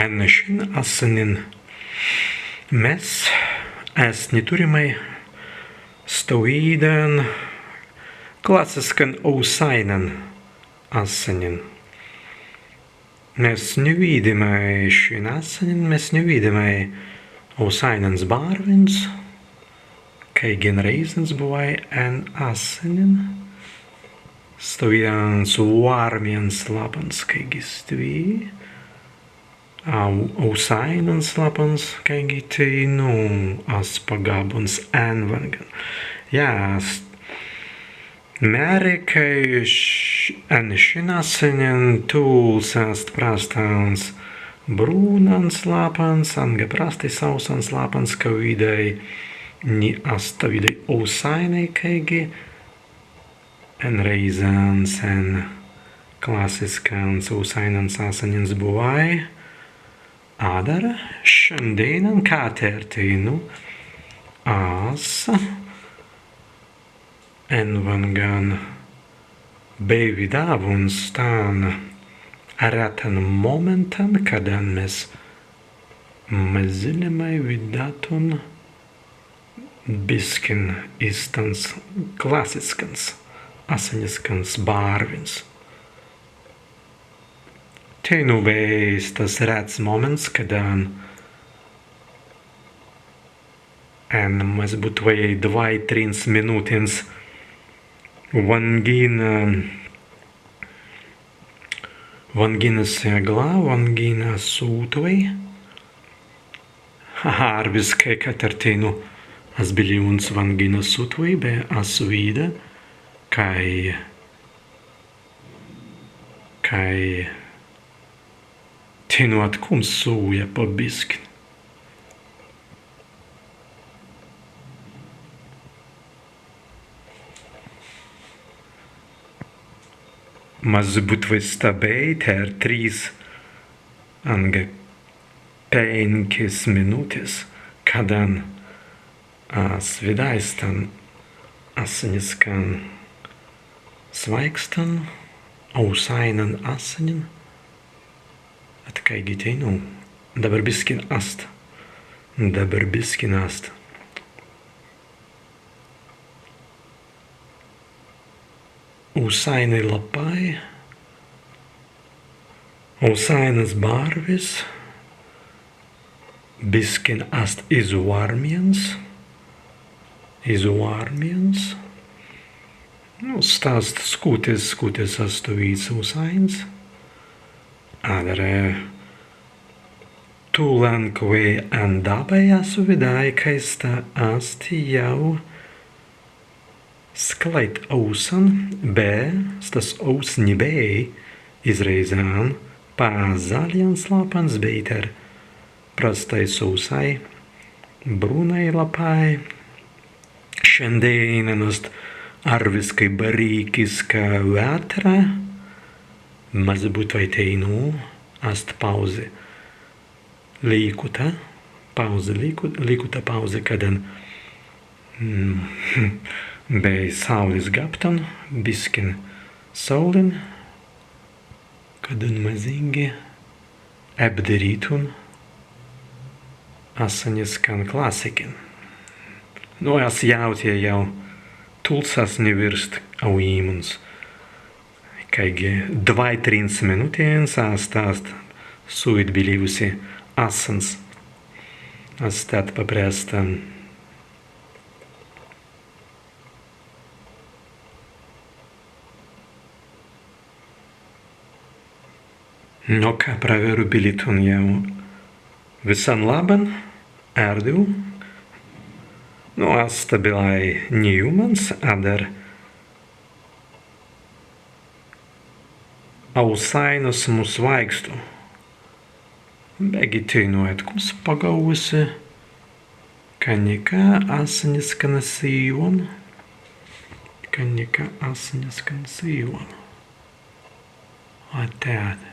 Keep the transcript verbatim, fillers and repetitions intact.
En šin assanin mes ēst ni turrimai stawīdan klasiskan ausāinan assanin. Mes ni widāimai šin assanin, mes ni widāimai ausāinans bārwins, kāigi en rēizans buwāi en assanin. Stawīdans wārmjans lapans, kāigi stwi, a, ausāinans lapans, kāigi teinū, as pagabbuns enwangan. Jā, as mēri, kāi š-, en šin assanin tūls ast prastans brūnans lapans, anga prastai sausans lapans, kawīdai ni ast stawīdai ausāinai, kāigi en rēizans en klasiskans ausāinans assanins buwāi. Adder šandēinan, kāi teinū, as enwangan bēi widāwuns stan retan mōmentan, kaddan mes mazīlimai widātun biskin iz stans klasiskans assaniskans bārwins. Teinū bēi stas rets mōments, kaddan en mazzi būtwei dwāi trins minūtins wangin, wangin segla, wangin sūtwei. Arwiskai, kāi teinū, as bilīwuns wangin sūtwei, be as widā, kāi, kāi teinū atkūmps sūja pa biskin. Mazzi būtwei sta bēi tēr trīs anga pēnkis minūtis, kaddan as widāi stan assaniskan swāikstan, ausāinan assanin, ast kāigi teinū, dabber biskin ast, dabber biskin ast. Ausāinai lapāi, ausāinas bārwis, biskin ast izwārmjans, izwārmjans. Nu, sta ast skūtis, skūtis ast stawīds ausāins. Adder tūlan kwēi en dabbai as widāi, kāi sta ast jāu sklāit aussan, be stas auss ni bēi iz rēizan pa zaljans lapans, bēi tēr prastai sausai brūnai lapāi. Šandēinan ast arwiskai barīkiska wētra, mazzi būtwei teinū ast pauzi. Līkuta pauzi, līku-, līkuta pauzi, kaddan, mm, bēi saūlis gabtan, biskin saūlin, kaddan mazīngi ebdirītun assaniskan klasikin. Nu, as jāutja jāu tūls, as ni wīrst aūimuns. Kāigi dwāi trins minūtins ast, ast suwītbilīwusi assans. Ast tēt paprēstan. Nu ka, prawerru bilītun jāu wissan labban, ērdiw. Nu, ast stabilāi ni jūmans, adder ausāinas muns swāikstu. Beggi teinū etkūmps pagaūwusi, ka nika assaniskan sīwan, ka nika assaniskan sīwan. Ā, tēt.